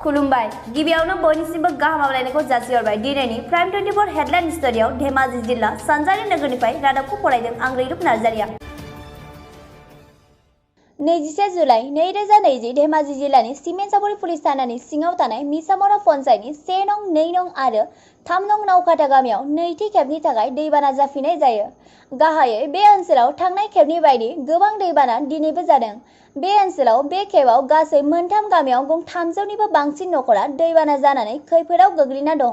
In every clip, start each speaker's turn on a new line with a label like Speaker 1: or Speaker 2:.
Speaker 1: खुलुमबाय गिबियावनो बयनिसिमबो गाहाम हामलायनायखौ जासिहरबाय। दिनैनि प्राइम 24 हेडलाइन स्टुडियाव धेमाजि जिल्ला सानजारि नोगोरनिफ्राय रादाबखौ फरायदों आं रैरुप नार्जारिया। 21 जुलाइ 2020 धेमाजि जिल्लानि सिमेन्टसापरि पुलिस थानानि सिङाव थानाय मिसामरा पन्चायतनि 1 नं 2 नं आरो 3 नं नावकाटा गामियाव नैथि खेबनि थाखाय दैबाना जाफिननाय जायो। गाहायै बे ओनसोलाव थांनाय खेबनि बायदि गोबां दैबाना दिनैबो जादों। बे ओनसोलाव बे खेबाव गासै मोनथाम गामियाव गं 300निबो बांसिन नखरा दैबाना जानानै खैफोदाव गोग्लैना दं।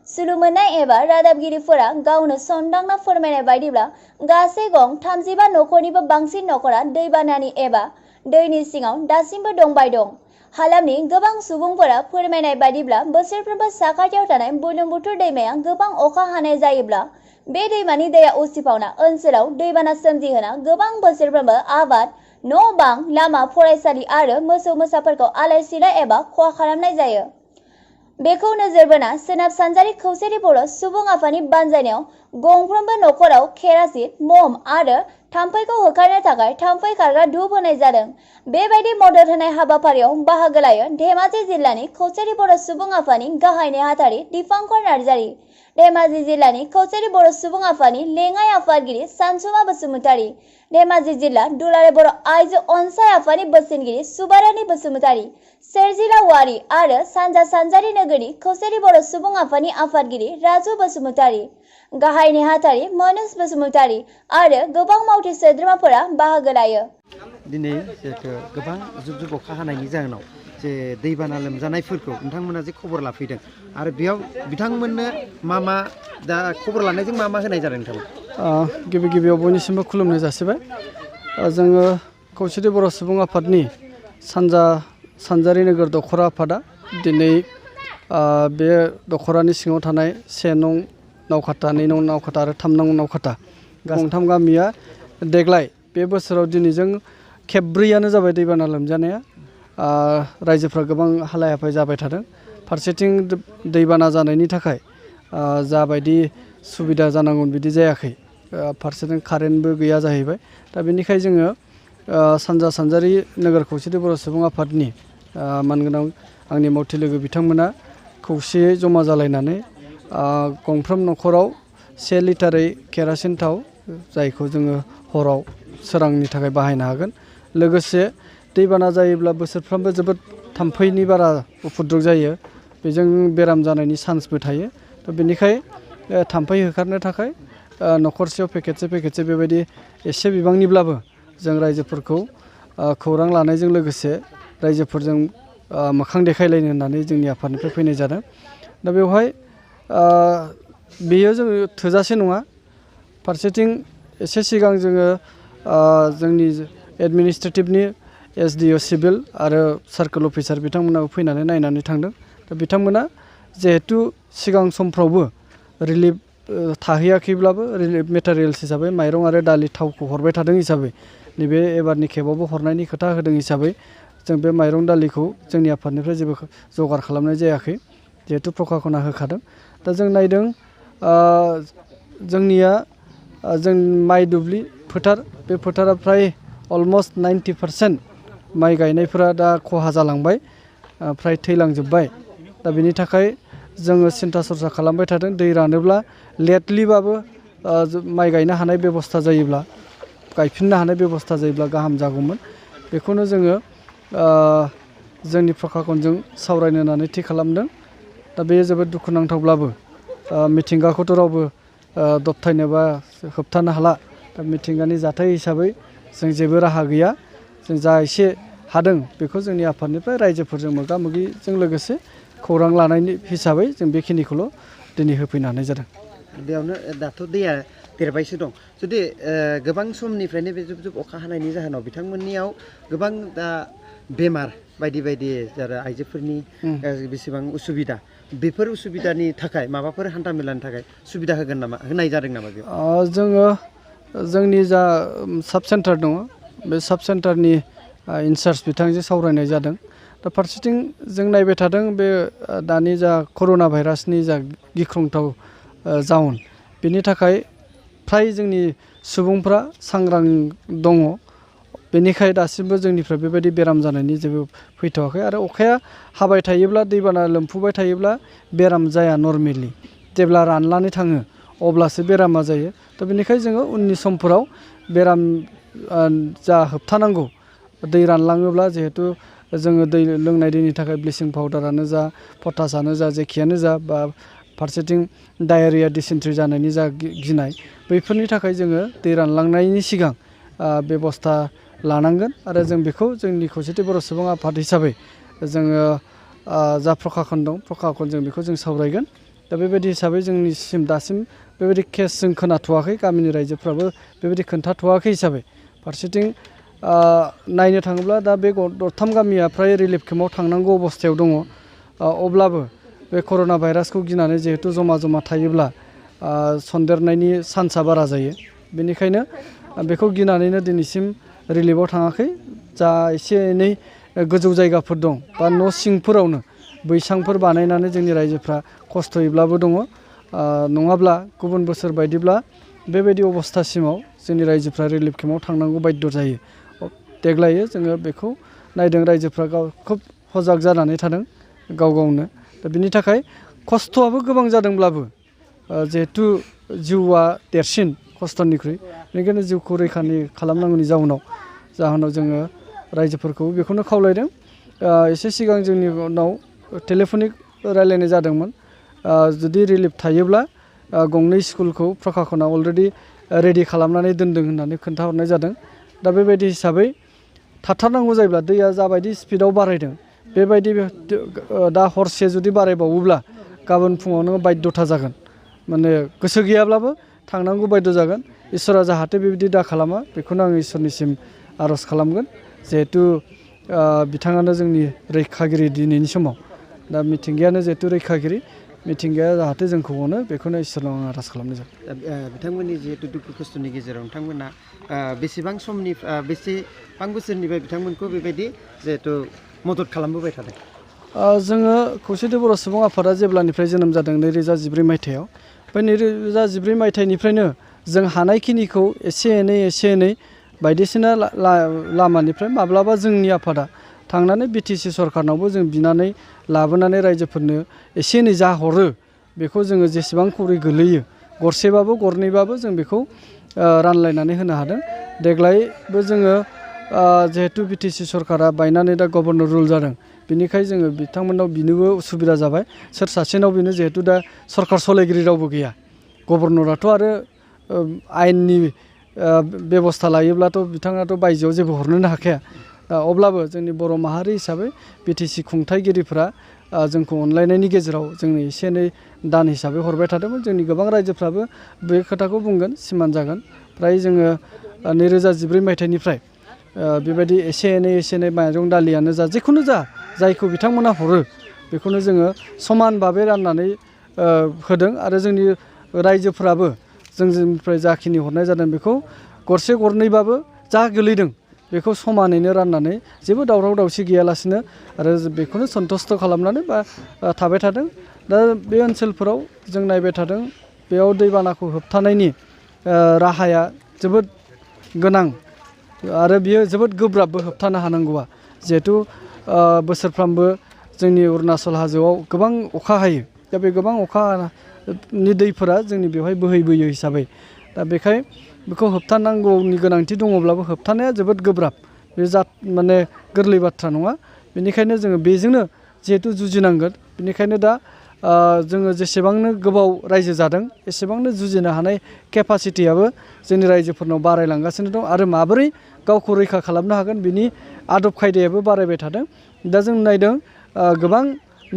Speaker 1: सुलु मोननाय एबा रादाबगिरिफोरा गावनो सनदांना फोरमायनाय बायदिब्ला गासै गं 35 नखरनिबो बांसिन नखरा दैबानानि एबा दैनि सिङाव दासिमबो दंबाय दं। हालामनि गोबां सुबुंफोरा फोरमायनाय बायदिब्ला बोसोरफ्रोमबो साखाथियाव थानाय बुरलुंबुथुर दैमाया गोबां अखा हानाय जायोब्ला बे दैमानि दैया उसिफावना ओनसोलाव दैबाना सोमजिहोना गोबां बोसोरफ्रोमबो आबाद, न' बां, लामा, फरायसालि आरो मोसौ मोसाफोरखौ आलाय-सिलाय एबा खहा खालामनाय जायो। बेखौ नोजोर बोना सोनाब सानजारि खौसेथि बर' सुबुं आफादनि बानजायनायाव गंफ्रोमबो नखराव केरासिन, मम आरो थाम्फैखौ होखारनो थाखाय थाम्फै खारग्रा धुप होनाय जादों। बेबायदि मदद होनाय हाबाफारियाव बाहागो लायो धेमाजि जिल्लानि खौसेथि बर' सुबुं आफादनि गाहाय नेहाथारि दीपांकर नार्जारि, धेमाजि जिल्लानि खौसेथि बर' सुबुं आफादनि लेङाइ आफादगिरि सानसुमा बसुमतारी, धेमाजि जिल्ला दुलाराय बर' आइजो अनसाय आफादनि बोसोनगिरि सुबारानि बसुमतारी, सोरजिला वारि आरो सानजा सानजारि नोगोरनि खौसेथि बर' सुबुं आफादनि आफादगिरि राजु बसुमतारी, गाहाय नेहाथारि मनोज बसुमतारी आरो गोबां मावथि सोद्रोमाफोरा बाहागो लायो।
Speaker 2: दिनै गोबां जुब जुब अखा हानायनि जाहोनाव जे दैबाना लोमजानायफोरखौ नोंथांमोना जे खबर लाफैदों आरो बेयाव बिथांमोननो मा दा खबर लानायजों मा होनाय जादों नोंथांमोन?
Speaker 3: गिबियाव बयनिसिमबो खुलुमनाय जासिबाय। जोङो खौसेथि बर' सुबुं आफादनि सानजारि नोगोर दखरा आफादा दिनै बे दखरानि सिङाव थानाय 1 नं नावकाटा, 2 नं नावकाटा आरो 3 नं नावकाटा गंथाम गामिया देग्लाय बे बोसोराव दिनैजों खेबब्रैयानो जाबाय दैबाना लोमजानाया। रायजोफ्रा गोबां हालाय हाफाय जाबाय थादों। फारसेथिं दैबाना जानायनि थाखाय जाबायदि सुबिदा जानांगौ बिदि जायाखै। फारसेथिं कारेन्टबो गैया जाहैबाय। दा बेनिखायनो जोङो सानजारि नोगोर खौसेथि बर' सुबुं आफादनि मानगोनां आंनि मावथि लोगो बिथांमोना खौसेयै जमा जालायनानै गंफ्रोम नखराव 1 लिटारै केरासिन थाव, जायखौ जोङो हराव सोरांनि थाखाय बाहायनो हागोन। लोगोसे दैबाना जायोब्ला बोसोरफ्रोमबो जोबोद थाम्फैनि बारा उपद्रब जायो। बेजों बेराम जानायनि चान्सबो थायो। थ' बेनिखायनो थाम्फै होखारनो थाखाय नखरसेयाव पेकेटसे बेबायदि एसे बिबांनिब्लाबो जों रायजोफोरखौ खौरां लानायजों लोगोसे रायजोफोरजों मोखां देखायलायनो होननानै जोंनि आफादनिफ्राय फैनाय जादों। दा बेवहाय बेयो जोङो थोजासे नङा। फारसेथिं एसे सिगां जोङो जोंनि एडमिनिस्ट्रेटिभनि SDO सिभिल आरो सार्कोल अफिसार बिथांमोनाबो फैनानै नायनानै थांदों। दा बिथांमोना जिहेथु सिगां समफ्रावबो रिलिफ थाहैयाखैब्लाबो रिलिफ मेटेरियेल्स हिसाबै माइरं आरो दालि थावखौ हरबाय थादों हिसाबै नैबे एबारनि खेबावबो हरनायनि खोथा होदों हिसाबै जों बे माइरं दालिखौ जोंनि आफादनिफ्राय जेबो जगार खालामनाय जायाखै, जिहेथु प्रखाखना होखादों। दा जों नायदों जोंनिया जों माइ दुब्लि फोथार, बे फोथारा फ्राय अलमस्ट 90% माइ गायनायफोरा दा खहा जालांबाय, फ्राय थैलांजोब्बाय। दा बेनि थाखाय जोङो सिन्था सरसा खालामबाय थादों। दै रानोब्ला लेटलिबाबो माइ गायनो हानाय बेबस्था जायोब्ला, गायफिननो हानाय बेबस्था जायोब्ला गाहाम जागौमोन। बेखौनो जोङो जोंनि प्रखाखनजों सावरायनो होननानै थि खालामदों। दा बेयो जोबोद दुखुनांथावब्लाबो मिथिंगाखौथ' रावबो दबथायनो बा होबथानो हाला। दा मिथिंगानि जाथाय हिसाबै जों जेबो राहा गैया। जों जा एसे हादों बेखौ जोंनि आफादनिफ्राय रायजोफोरजों मोगा-मोगिजों लोगोसे खौरां लानायनि हिसाबै जों बेखिनिखौल' दिनै होफैनो हानाय जादों।
Speaker 2: बेयावनो दाथ' दैया देरबायसो दं। जुदि गोबां समनिफ्रायनो बे जुब जुब अखा हानायनि जाहोनाव बिथांमोननियाव गोबां दा बेमार बायदि जेरै आइजोफोरनि बेसेबां उसुबिदा, बेफोर उसुबिदानि थाखाय माबाफोर हान्थामेलानि थाखाय सुबिदा होनाय जादों नामा बेयाव?
Speaker 3: जोङो जोंनि जा साब सेन्टार दङ, बे साब सेन्टारनि इनचार्ज बिथांजों सावरायनाय जादों। दा फारसेथिं जों नायबाय थादों बे दानि जा कर'ना भाइरासनि जा गिख्रंथाव जाउन, बेनि थाखाय फ्राय जोंनि सुबुंफ्रा सांग्रां दङ। बेनिखाय दासिमबो जोंनिफ्राय बेबायदि बेराम जानायनि जेबो फैथ'वाखै आरो अखाया हाबाय थायोब्ला दैबाना लोमफुबाय थायोब्ला बेराम जाया नर्मेलि जेब्ला राननानै थाङो अब्लासो बेरामा जायो दा बेनिखायनो जोङो उननि समफोराव बेराम जा होबथानांगौ दै रानलाङोब्ला जिहेतु जोङो दै लोंनाय दैनि थाखाय ब्लिचिं पाउडारानो जा पटासानो जा जेखियानो जा बा फारसेथिं डायरिया डिसेन्ट्रि जानायनि जा गिनाय बैफोरनि थाखाय जोङो दै रानलांनायनि सिगां बेबस्था लानांगोन आरो जों बेखौ जोंनि खौसेथि बर' सुबुं आफाद हिसाबै जोङो जा प्रखाखन दं प्रखाखनजों बेखौ जों सावरायगोन दा बेबायदि हिसाबै जोंनिसिम दासिम बेबायदि केस जों खोनाथ'वाखै गामिनि रायजोफ्राबो बेबायदि खोन्थाथ'वाखै हिसाबै फारसेथिं नायनो थाङोब्ला दा बे दरथाम गामिया फ्राय रिलिफ केम्पआव थांनांगौ अबस्थायाव दङ अब्लाबो बे कर'ना भाइरासखौ गिनानै जिहेतु जमा जमा थायोब्ला सन्देरनायनि चान्सआ बारा जायो बेनिखायनो बेखौ गिनानैनो दिनैसिम रिलिफआव थाङाखै जा एसे एनै गोजौ जायगाफोर दं बा न' सिंफोरावनो बैसांफोर बानायनानै जोंनि रायजोफ्रा खस्थ'यैब्लाबो दङ नङाब्ला गुबुन बोसोर बायदिब्ला बेबायदि अबस्थासिमाव जोंनि रायजोफ्रा रिलिफ केम्पआव थांनांगौ बायद्य जायो देग्लायो जोङो बेखौ नायदों रायजोफ्रा खोब सजाग जानानै थादों गाव गावनो दा बिनि थाखाय खस्थ'आबो गोबां जादोंब्लाबो जिहेतु जिउआ देरसिन खस्थ'निख्रुइ बेनिखायनो जिउखौ रैखानि खालामनांगौनि जाहोनाव जोङो रायजोफोरखौ बेखौनो खावलायदों एसे सिगां जोंनि उनाव टेलिफनिक रायलायनाय जादोंमोन जुदि रिलिफ थायोब्ला गंनै स्कुलखौ प्रखाखना अलरेडि रेडि खालामनानै दोनदों होननानै खोन्थाहरनाय जादों दा बेबायदि हिसाबै थाथारनांगौ जायोब्ला दैया जाबायदि स्पिडआव बारायदों बेबायदि दा हरसे जुदि बारायबावोब्ला गाबोन फुङाव नोङो बाध्यथा जागोन माने गोसो गैयाब्लाबो थांनांगौ बायद्य जागोन इसोरा जाहाथे बेबायदि दा खालामा बेखौनो आं इसोरनिसिम आर'ज खालामगोन जिहेतु बिथाङानो जोंनि रैखागिरि दिनैनि समाव दा मिथिंगायानो जिहेतु रैखागिरि मिथिंगाया जाहाथे जोंखौ अनो बेखौनो इसोरनाव आं आर'ज खालामनाय जाबाय
Speaker 2: बिथांमोननि जिहेतु दुखु खस्थ'नि गेजेराव नोंथांमोना बेसेबां समनि बेसेबां बोसोरनिफ्राय बिथांमोनखौ बेबायदि जिहेतु मदद खालामबोबाय थादों
Speaker 3: जोङो खौसेथि बर' सुबुं आफादा जेब्लानिफ्राय जोनोम जादों 2014 मायथाइयाव बे 2014 मायथाइनिफ्रायनो जों हानायखिनिखौ एसे एनै बायदिसिना लामानिफ्राय माब्लाबा जोंनि आफादा थांनानै बिटिसि सरकारनावबो जों बिनानै लाबोनानै रायजोफोरनो एसे एनै जा हरो बेखौ जोङो जेसेबां खरै गोलैयो गरसेबाबो गरनैबाबो जों बेखौ रानलायनानै होनो हादों देग्लायबो जोङो जिहेतु बिटिसि सरकारा बायनानै दा गभर्नर रुल जादों बिनिखाय जोङो बिथांमोननाव बिनोबो उसुबिदा जाबाय सोर सासेनाव बिनो जिहेतु दा सरकार सलायगिरि रावबो गैया गभर्नराथ' आरो आयेननि बेबस्था लायोब्लाथ' बिथाङाथ' बायजोआव जेबो हरनोनो हाखाया अब्लाबो जोंनि बर' माहारि हिसाबै बिटिसि खुंथायगिरिफ्रा जोंखौ अनलायनायनि गेजेराव जोंनो एसे एनै दान हिसाबै हरबाय थादोंमोन जोंनि गोबां रायजोफ्राबो बे खोथाखौ बुंगोन सिमान जागोन फ्राय जोङो 2014 मायथाइनिफ्राय बेबायदि एसे एनै माइरं दालियानो जा जिखुनु जा जायखौ बिथांमोना हरो बेखौनो जोङो समान भाबै राननानै होदों आरो जोंनि रायजोफ्राबो जोंनिफ्राय जाखिनि हरनाय जादों बेखौ गरसे गरनैबाबो जा गोलैदों बेखौ समानैनो राननानै जेबो दावराव दावसि गैयालासिनो आरो बेखौनो सन्तुष्ट खालामनानै बा थाबाय थादों दा बे ओनसोलफोराव जों नायबाय थादों बेयाव दैबानाखौ होबथानायनि राहाया जोबोद गोनां आरो बियो जोबोद गोब्राबबो होबथानो हानांगौआ जिहेतु बोसोरफ्रामबो जोंनि अरुणाचल हाजोआव गोबां अखा हायो दा बे गोबां अखानि दैफोरा जोंनि बेवहाय बोहैबोयो हिसाबै दा बेखौ होबथानांगौनि गोनांथि दङब्लाबो होबथानाया जोबोद गोब्राब बे माने गोरलै बाथ्रा नङा बेनिखायनो जोङो बेजोंनो जिहेतु जुजिनांगोन बेनिखायनो दा जोङो जेसेबांनो गोबाव रायजो जादों एसेबांनो जुजिनो हानाय केपासिटियाबो जोंनि रायजोफोरनाव बारायलांगासिनो दं आरो माबोरै गावखौ रैखा खालामनो हागोन बिनि आदब खायदायाबो बारायबाय थादों दा जों नायदों गोबां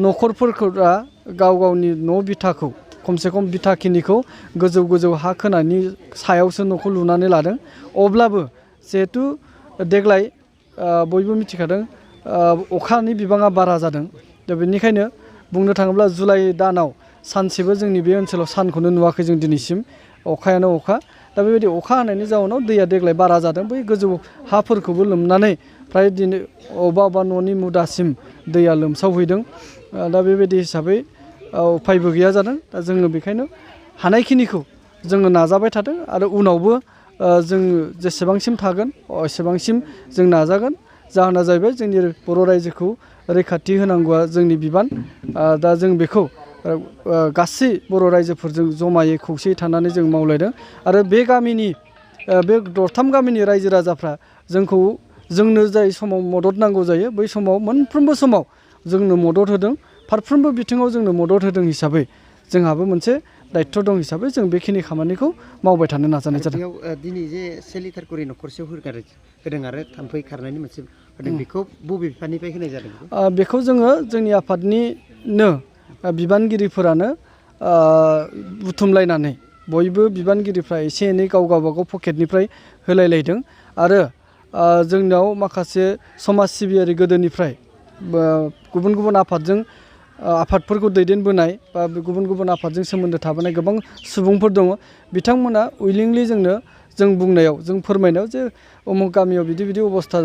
Speaker 3: न'खरफोरा गाव गावनि न' बिथाखौ खमसे खम बिथाखिनिखौ गोजौ हा खोनायनि सायावसो न'खौ लुनानै लादों अब्लाबो जिहेतु देग्लाय बयबो मिथिखादों अखानि बिबाङा बारा जादों दा बेनिखायनो बुंनो थाङोब्ला जुलाइ दानाव सानसेबो जोंनि बे ओनसोलाव सानखौनो नुवाखै जों दिनैसिम अखायानो अखा दा बेबायदि अखा हानायनि जाउनाव दैया देग्लाय बारा जादों बै गोजौ हाफोरखौबो लोमनानै फ्राय दिनै अबेबा न'नि मुदासिम दैया लोमसावहैदों दा बेबायदि हिसाबै उफायबो गैया जादों दा जोङो बेखायनो हानायखिनिखौ जोङो नाजाबाय थादों आरो उनावबो जों जेसेबांसिम थागोन एसेबांसिम जों नाजागोन। जाहोना जाहैबाय जोंनि बर' रायजोखौ रैखाथि होनांगौआ जोंनि बिबान। दा जों बेखौ गासै बर' रायजोफोरजों जमायै खौसेयै थानानै जों मावलायदों आरो बे गामिनि बे दरथाम गामिनि रायजो राजाफ्रा जोंनो जाय समाव मदद नांगौ जायो बै समाव मोनफ्रोमबो समाव जोंनो मदद होदों। फारफ्रोमबो बिथिङाव जोंनो मदद होदों हिसाबै जोंहाबो मोनसे दायित्व दं हिसाबै जों बेखिनि खामानिखौ मावबाय थानो नाजानाय जादों।
Speaker 2: बेयाव दिनै जे 1 लिटार करि न'खरसेयाव होदों आरो थाम्फै खारनायनि मोनसे होदों, बेखौ बबे बिफाननिफ्राय होनाय जादों?
Speaker 3: बेखौ जोङो जोंनि आफादनिनो बिबानगिरिफोरानो बुथुमलायनानै बयबो बिबानगिरिफ्रा एसे एनै गावबागाव पकेटनिफ्राय होलायलायदों आरो जोंनाव माखासे समाज सिबियारि गोदोनिफ्राय गुबुन गुबुन आफादफोरखौ दैदेनबोनाय बा गुबुन गुबुन आफादजों सोमोन्दो थाबोनाय गोबां सुबुंफोर दङ। बिथांमोना उइलिंलि जों बुंनायाव जों फोरमायनायाव जे उमुक गामियाव बिदि बिदि अबस्था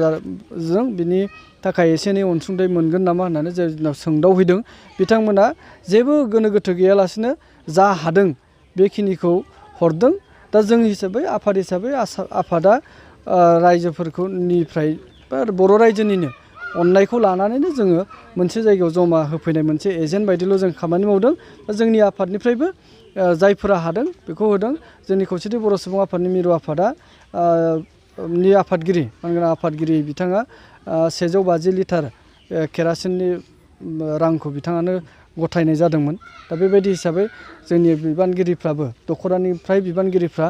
Speaker 3: जों बिनि थाखाय एसे एनै अनसुंथाइ मोनगोन नामा होननानै जोंनाव सोंदावहैदों। बिथांमोना जेबो गोनो गोथो गैयालासिनो जा हादों बेखिनिखौ हरदों। दा जों हिसाबै आफाद हिसाबै आफादा रायजोफोरनिफ्राय बा बर' रायजोनिनो अननायखौ लानानैनो जोङो मोनसे जायगायाव जमा होफैनाय मोनसे एजेन्ट बायदिल' जों खामानि मावदों। जोंनि आफादनिफ्रायबो जायफोरा हादों बेखौ होदों। जोंनि खौसेथि बर' सुबुं आफादनि मिरु आफादा नि आफादगिरि मानगोनां आफादगिरि बिथाङा 150 लिटार केरासिननि रांखौ बिथाङानो गथायनाय जादोंमोन। दा बेबायदि हिसाबै जोंनि बिबानगिरिफ्राबो दख'रानिफ्राय बिबानगिरिफ्रा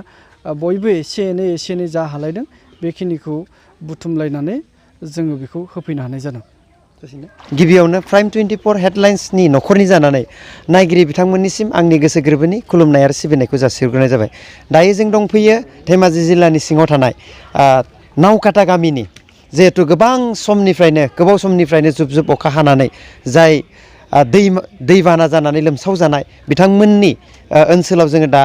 Speaker 3: बयबो एसे एनै जा हालायदों बेखिनिखौ बुथुमलायनानै जोङो बेखौ होफैनो हानाय जादों।
Speaker 2: गिबियावनो प्राइम 24 हेडलाइन्सनि न'खरनि जानानै नायगिरि बिथांमोननिसिम आंनि गोसो गोरबोनि खुलुमनाय आरो सिबिनायखौ जासिहरग्रोनाय जाबाय। दायो जों दंफैयो धेमाजि जिल्लानि सिङाव थानाय नावकाटा गामिनि, जिहेथु गोबाव समनिफ्रायनो जुब जुब अखा हानानै जाय दैबाना जानानै लोमसाव जानाय बिथांमोननि ओनसोलाव जोङो दा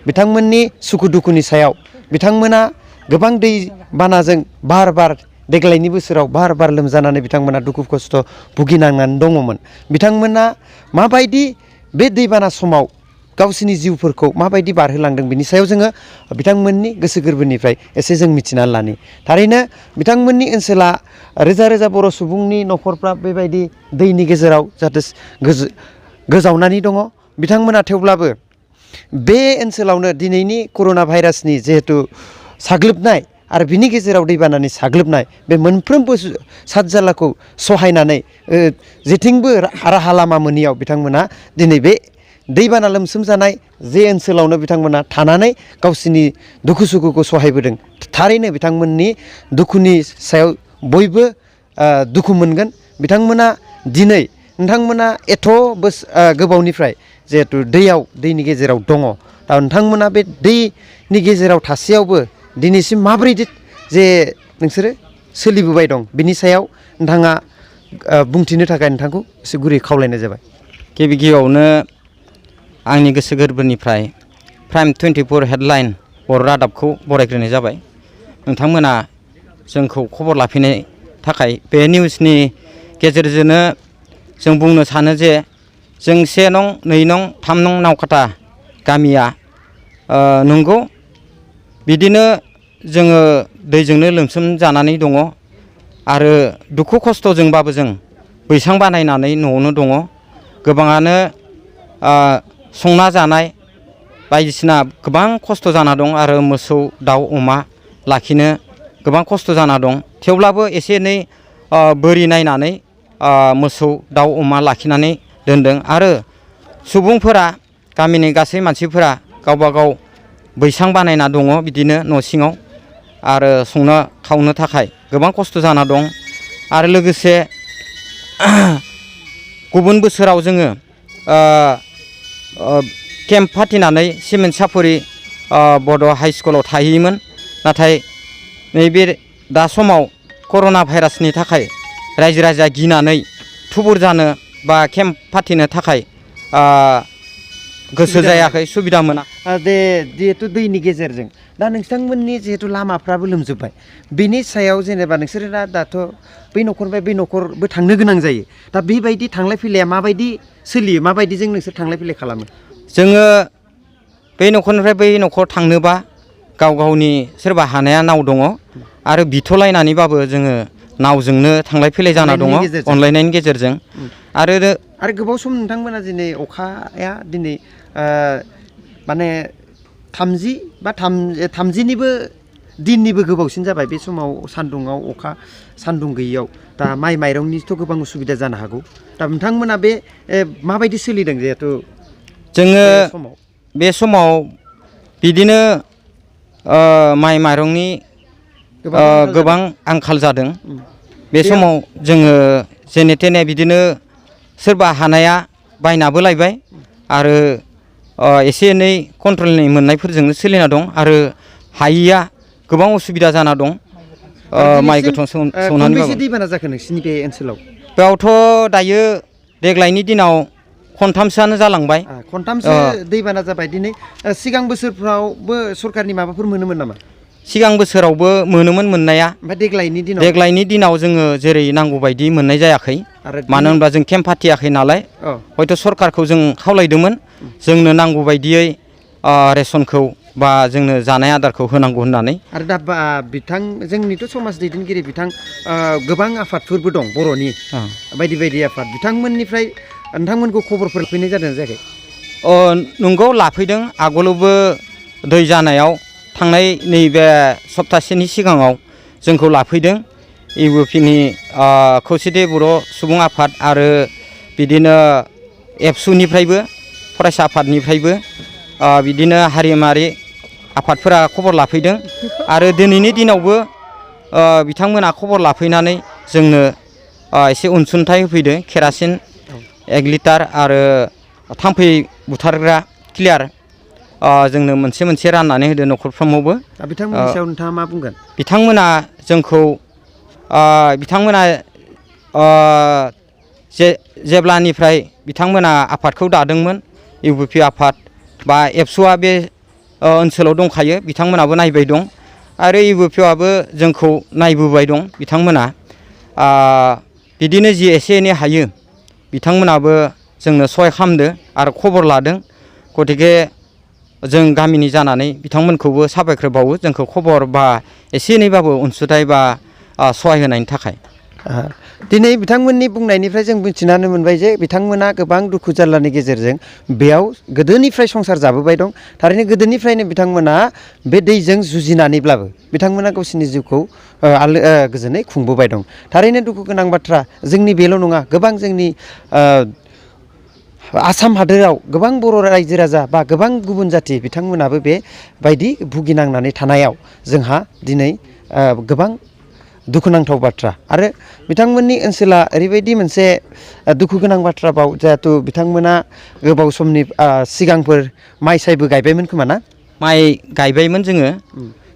Speaker 2: बिथांमोननि सुखु दुखुनि सायाव बिथांमोना गोबां दैबानाजों बार देग्लायनि बोसोराव बार लोमजानानै बिथांमोना दुखु खस्थ' भुगिनांनानै दङमोन। बिथांमोना माबायदि बे दैबाना समाव गावसोरनि जिउफोरखौ माबायदि बारहोलांदों बिनि सायाव जोङो बिथांमोननि गोसो गोरबोनिफ्राय एसे जों मिथिनानै लानि। थारैनो बिथांमोननि ओनसोला रोजा रोजा बर' सुबुंनि न'खरफ्रा बेबायदि दैनि गेजेराव जाहाथे गोजावनानै दङ। बिथांमोना थेवब्लाबो बे ओनसोलावनो दिनैनि कर'ना भाइरासनि जिहेथु साग्लोबनाय आरो बिनि गेजेराव दैबानानि साग्लोबनाय बे मोनफ्रोमबो सातजालाखौ सहायनानै जेथिंबो राहा लामा मोनैयाव बिथांमोना दिनै बे दैबाना लोमसोमजानाय जे ओनसोलावनो बिथांमोना थानानै गावसिनि दुखु सुखुखौ सहायबोदों। थारैनो बिथांमोननि दुखुनि सायाव बयबो दुखु मोनगोन। बिथांमोना दिनै नोंथांमोना एथ' गोबावनिफ्राय जिहेथु दैनि गेजेराव दङ। दा नोंथांमोना बे दैनि गेजेराव थासेयावबो दिनैसिम माब्रै जे नोंसोरो सोलिबोबाय दं बिनि सायाव नोंथाङा बुंथिनो थाखाय नोंथांखौ एसे गुरै खावलायनाय जाबाय।
Speaker 4: गिबियावनो आंनि गोसो गोरबोनिफ्राय प्राइम 24 हेडलाइन बर' रादाबखौ बरायग्रोनाय जाबाय। नोंथांमोना जोंखौ खबर लाफैनाय थाखाय बे निउसनि गेजेरजोंनो जों बुंनो सानो जे जों 1 नं, 2 नं, 3 नं नावकाटा गामिया नंगौ बिदिनो जोङो दैजोंनो लोमसोम जानानै दङ आरो दुखु खस्थ'जोंबाबो जों बैसां बानायनानै न'आवनो दङ। गोबाङानो संना जानाय बायदिसिना गोबां खस्थ' जाना दं आरो मोसौ दाउ अमा लाखिनो गोबां खस्थ' जाना दं। थेवब्लाबो एसे एनै बोरि नायनानै मोसौ दाउ अमा लाखिनानै दोनदों आरो सुबुंफोरा गामिनि गासै मानसिफोरा गावबा गाव बैसां बानायना दङ बिदिनो न' सिङाव आरो संनो खावनो थाखाय गोबां खस्थ' जाना दं। आरो लोगोसे गुबुन बोसोराव जोङो केम्प फाथिनानै सिमेन्ट सापरि बड' हाइ स्कुलाव थाहैयोमोन। नाथाय नैबे दा समाव कर'ना भाइरासनि थाखाय रायजो राजाया गिनानै थुबुर जानो बा केम्प फाथिनो थाखाय गोसो जायाखै, सुबिदा मोना।
Speaker 2: जिहेथु दैनि गेजेरजों दा नोंथांमोननि जिहेथु लामाफ्राबो लोमजोब्बाय, बिनि सायाव जेनेबा नोंसोरो दाथ' बै न'खरनिफ्राय बै न'खरबो थांनो गोनां जायो। दा बेबायदि थांलाय फैलाया माबायदि सोलियो, माबायदिजों नोंसोर थांलाय फैलाय खालामो?
Speaker 4: जोङो बै न'खरनिफ्राय बै न'खर थांनोबा गाव गावनि सोरबा हानाया नाव दङ आरो बिथ'लायनानैबाबो जोङो नावजोंनो थांलाय फैलाय जाना दङ अनलायनायनि गेजेरजों आरो
Speaker 2: गोबाव सम नोंथांमोना दिनै अखाया दिनै माने 30 बा 30निबो दिननिबो गोबावसिन जाबाय बे समाव सान्दुङाव अखा सान्दुं गैयियाव दा माइ माइरंनिथ' गोबां उसुबिदा जानो हागौ दा नोंथांमोना बे माबायदि सोलिदों जिहेथु
Speaker 4: जोङो बे समाव बिदिनो माइ माइरंनि गोबां आंखाल जादों बे समाव जोङो जेने थेने बिदिनो सोरबा हानाया बायनाबो लायबाय आरो एसे एनै कन्ट्रलनि मोननायफोरजोंनो सोलिना दं आरो हायिया गोबां उसुबिदा जाना दं माइ गोथां सौनानै
Speaker 2: बेसे दैबाना जाखो नोंसिनि बे ओनसोलाव
Speaker 4: बेयावथ' दायो देग्लायनि दिनाव खनथामसोआनो जालांबाय
Speaker 2: खनथामसो दैबाना जाबाय दिनै सिगां बोसोरफ्रावबो सरकारनि माबाफोर मोनोमोन नामा
Speaker 4: सिगां बोसोरावबो मोनोमोन मोननाया
Speaker 2: ओमफ्राय
Speaker 4: देग्लायनि दिनाव जोङो जेरै नांगौ बायदि मोननाय जायाखै मानो होनबा जों केम्प फाथियाखै नालाय हयथ' सरकारखौ जों खावलायदोंमोन जोंनो नांगौ बायदियै रेसनखौ बा जोंनो जानाय आदारखौ होनांगौ होननानै
Speaker 2: आरो दा बिथां जोंनिथ' समाज दैदेनगिरि बिथां गोबां आफादफोरबो दं बर'नि बायदि बायदि आफाद बिथांमोननिफ्राय नोंथांमोनखौ खबरफोर फैनाय जादों जायाखै
Speaker 4: नंगौ लाफैदों आगोलावबो दै जानायाव थांनाय नैबे सप्तासेनि सिगाङाव जोंखौ लाफैदों इउपिनि खौसेथि बर' सुबुं आफाद आरो बिदिनो एबसुनिफ्रायबो फरायसा आफादनिफ्रायबो बिदिनो हारिमारि आफादफोरा खबर लाफैदों आरो दिनैनि दिनावबो बिथांमोना खबर लाफैनानै जोंनो एसे अनसुंथाइ होफैदों केरासिन 1 लिटार आरो थाम्फै बुथारग्रा क्लियार जोंनो मोनसे राननानै होदो न'खरफ्रोमावबो
Speaker 2: बिथांमोननि सायाव नोंथाङा मा बुंगोन
Speaker 4: बिथांमोना जोंखौ बिथांमोना जेब्लानिफ्राय बिथांमोना आफादखौ दादोंमोन इउपिपि आफाद बा एबसुआ बे ओनसोलाव दंखायो बिथांमोनाबो नायबाय दं आरो इउपिपिआबो जोंखौ नायबोबाय दं बिथांमोना बिदिनो जि एसे एनै हायो बिथांमोनाबो जोंनो सहाय खालामदो आरो खबर लादों गतिके जों गामिनि जानानै बिथांमोनखौबो साबायखर बावो जोंखौ खबर बा एसे एनैबाबो अनसुंथाइ बा सहाय होनायनि थाखाय
Speaker 2: दिनै बिथांमोननि बुंनायनिफ्राय जों मिथिनानै मोनबाय जे बिथांमोना गोबां दुखु जारलानि गेजेरजों बेयाव गोदोनिफ्राय संसार जाबोबाय दं थारैनो गोदोनिफ्रायनो बिथांमोना बे दैजों जुजिनानैब्लाबो बिथांमोना गावसोरनि जिउखौ गोजोनै खुंबोबाय दं थारैनो दुखु गोनां बाथ्रा जोंनि बेल' नङा गोबां जोंनि आसाम हादोराव गोबां बर' रायजो राजा बा गोबां गुबुन जाथि बिथांमोनाबो बेबायदि भुगिनांनानै थानायाव जोंहा दिनै गोबां दुखुनांथाव बाथ्रा आरो बिथांमोननि ओनसोला ओरैबायदि मोनसे दुखु गोनां बाथ्राबाव जिहेथु बिथांमोना गोबाव समनि सिगांफोर माइ सायबो गायबायमोन खोमा ना
Speaker 4: माइ गायबायमोन जोङो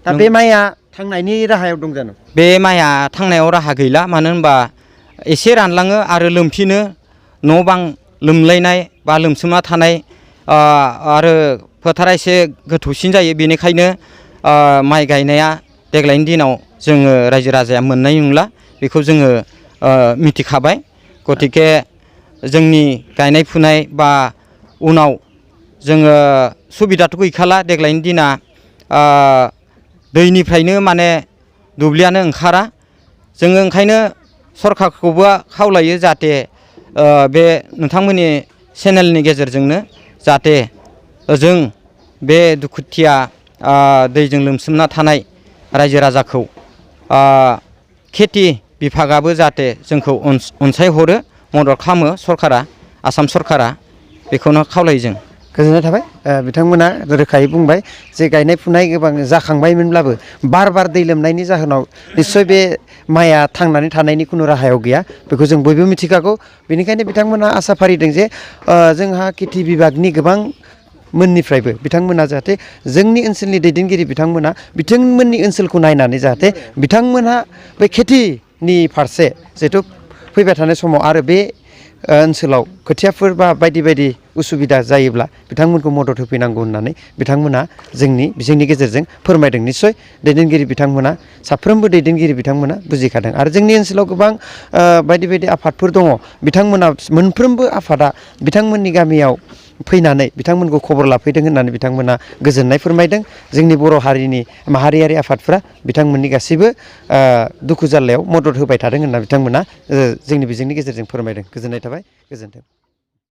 Speaker 2: दा बे माइया थांनायनि राहायाव दं जानो
Speaker 4: बे माइया थांनायाव राहा गैला मानो होनबा एसे रानलाङो आरो लोमफिनो न' बां लोमलायनाय बा लोमसोमना थानाय आरो फोथारा एसे गोथौसिन जायो बेनिखायनो माइ गायनाया देग्लायनि दिनाव जोङो रायजो राजाया मोननाय नंला बेखौ जोङो मिथिखाबाय गतिके जोंनि गायनाय फुनाय बा उनाव जोङो सुबिदाथ' गैखाला देग्लायनि दिना दैनिफ्रायनो माने दुब्लियानो ओंखारा जोङो ओंखायनो सरकारखौबो खावलायो जाहाथे बे नोंथांमोननि चेनेलनि गेजेरजोंनो जाहाथे जों बे दुखुथिया दैजों लोमसोमना थानाय रायजो राजाखौ खेथि बिभागाबो जाहाथे जोंखौ अनसायहरो मदद खालामो सरकारा आसाम सरकारा बेखौनो खावलायो जों
Speaker 2: गोजोननाय थाबाय बिथांमोना रोखायै बुंबाय जे गायनाय फुनाय गोबां जाखांबायमोनब्लाबो बार दै लोमनायनि जाहोनाव निस्सय बे माइया थांनानै थानायनि खुनु राहायाव गैया बेखौ जों बयबो मिथिखागौ बेनिखायनो बिथांमोना आसा फारिदों जे जोंहा खेथि बिभागनि गोबां मोननिफ्रायबो बिथांमोना जाहाथे जोंनि ओनसोलनि दैदेनगिरि बिथांमोना बिथांमोननि ओनसोलखौ नायनानै जाहाथे बिथांमोनहा बे खेथिनि फारसे जिहेथु फैबाय थानाय समाव आरो बे ओनसोलाव खोथियाफोर बा बायदि उसुबिदा जायोब्ला बिथांमोनखौ मदद होफैनांगौ होननानै बिथांमोना जोंनि गेजेरजों फोरमायदों निस्सय दैदेनगिरि बिथांमोना साफ्रोमबो दैदेनगिरि बिथांमोना बुजिखादों आरो जोंनि ओनसोलाव गोबां बायदि आफादफोर दङ बिथांमोना मोनफ्रोमबो आफादा बिथांमोननि गामियाव फैनानै बिथांमोनखौ खबर लाफैदों होननानै बिथांमोना गोजोननाय फोरमायदों। जोंनि बर' हारिनि माहारियारि आफादफ्रा बिथांमोननि गासैबो दुखु जारलायाव मदद होबाय थादों होनना बिथांमोना जोंनि बिजोंनि गेजेरजों फोरमायदों। गोजोननाय थाबाय, गोजोन्थों।